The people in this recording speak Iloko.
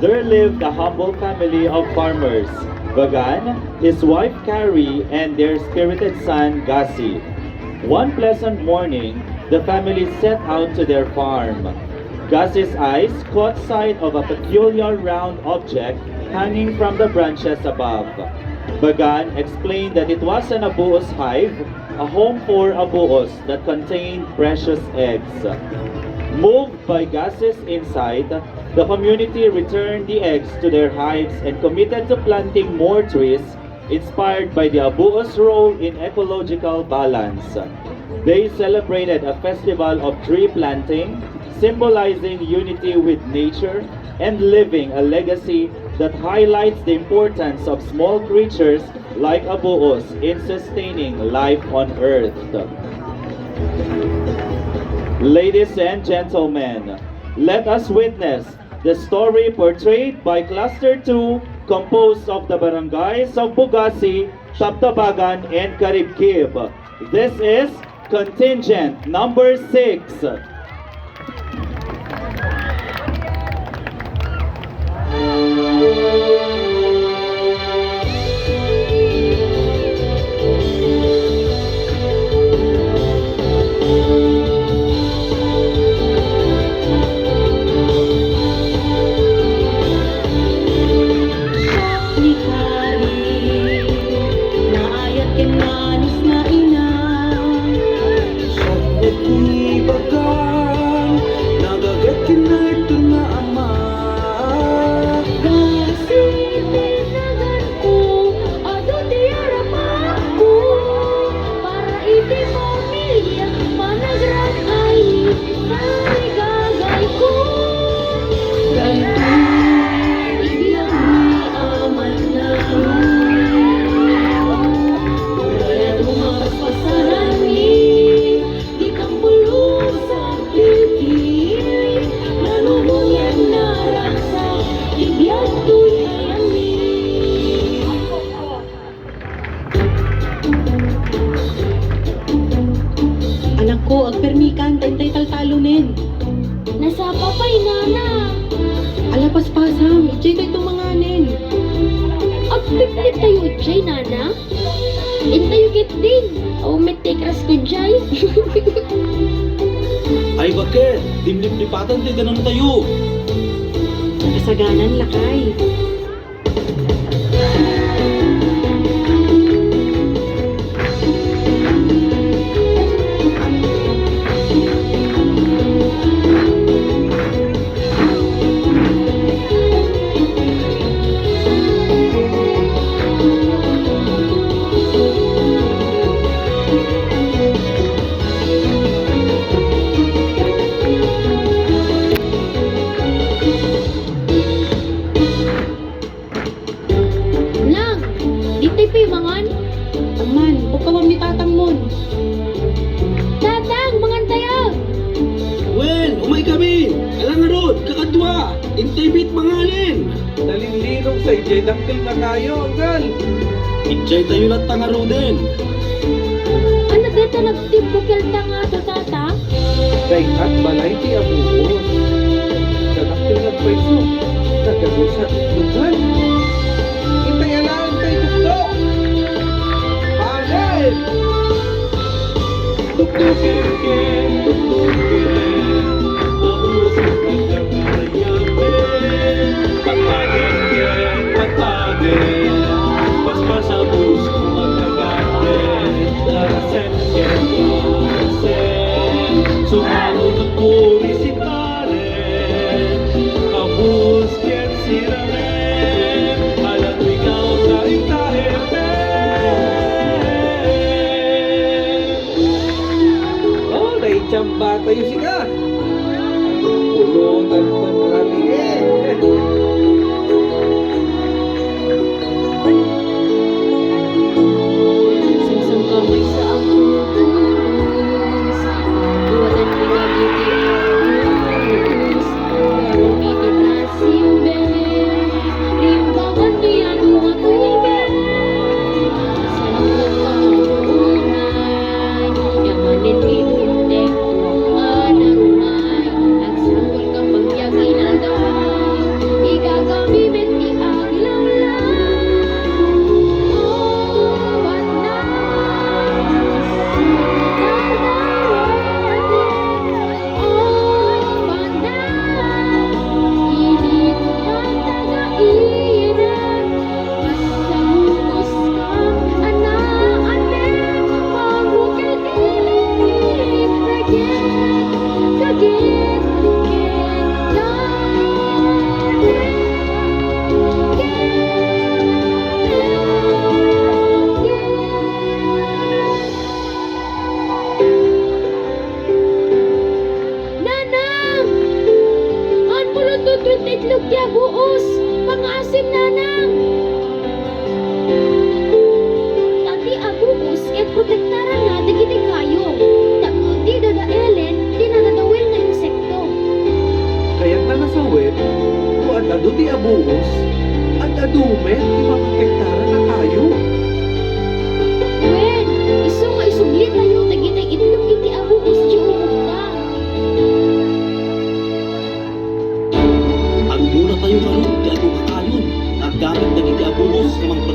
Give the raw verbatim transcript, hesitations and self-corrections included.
There lived a humble family of farmers, Bagan, his wife Carrie, and their spirited son Gasi. One pleasant morning, the family set out to their farm. Gasi's eyes caught sight of a peculiar round object hanging from the branches above. Bagan explained that it was an abuos hive, a home for abuos that contained precious eggs. Moved by Gasi's insight, the community returned the eggs to their hives and committed to planting more trees, inspired by the abuos' role in ecological balance. They celebrated a festival of tree planting, symbolizing unity with nature and leaving a legacy that highlights the importance of small creatures like abuos in sustaining life on earth. Ladies and gentlemen, let us witness the story portrayed by Cluster two, composed of the barangays of Bugasi, Tabtabagan, and Karibkib. This is contingent number six. Ni Kari, naayat ken maanus nga ina. Siak met ni Bagan, nagaget ken naipton nga ama. Gasi ti naganko, adu ti arapakko. Para iti pamilya, panagrag-ay ni Gagayko. Daytoy ti biag ni amanna. Uray adu nga paspasaranmi, di kampulusan iti nanunoyan naragsak ti biag toy ayanmi. Anakko, agpermikan, ta intay taltalonen. Nasapa pay, nana. Ala, paspasam, idiay tayo tumanganen. Agpikpik tayo idiay, nana. Intayo ketdin. Awan met ti ikras ko idiay. Ay, baket, dimliplipatan ti danum tayo. Kasaganan, lakay. Nang, ditoy pay mangan? Aman, pagkawam ni tatangmon. Tatang, mangan tayo! Wen, umay kami! Ala ngarud, kakadua! Intay met manganen! Nalinlinong sa idiay dakkel nga kayo, anggal! Idiay tayo latta ngaruden! Ano deta nagtibukel ta nga to, tata? Dayta balay ti abuos. Dakkel nga agpayso. Nagdagusa ti bukel. Intay alaen tay tuktok. Amen! Tuktoken ken, tuktoken. Abuos nga agkarayapen. Patagen ken, patagen. Paspasabus nga agkarayapen. Darasen ken darasen, sumano ti puri si Pare, Abus ken si Ramen, ala no ikaw ta intahepen. Oh, naitsamba tayo sika. Pulutan ko, Ramen. Samsam ka maysa a pulos, iwatan ti dagiti pulos, garumi ti kasimbe, rimbawan ti adu a tubig, sarang ka unay, yamanen ti tubig, anak. Igagamiben ti aglawlaw. O banna, o banna, init kang taga-irem. Agtabukoska, ana, ane, mangukil-ilik, ragek, kagek, rugek, gagek, gagek. Nanang! Haan pulututuen ti itlog ti abuos! Pangngaasim, nanang! Ta ti abuos ket protektaranna dagiti kayo. Tapno dida daelen ti nadadawel nga insekto. Kayatna nga sawen, no ad-adu ti abuos, ad-adu met ti maprotektaran a kayo. Wen, isu nga isublitayo dagiti itlog iti abuos ti umugta. Agmunatayo ngarud ti adu nga kayon nga aggamit dagiti abuos nga mangprotektar.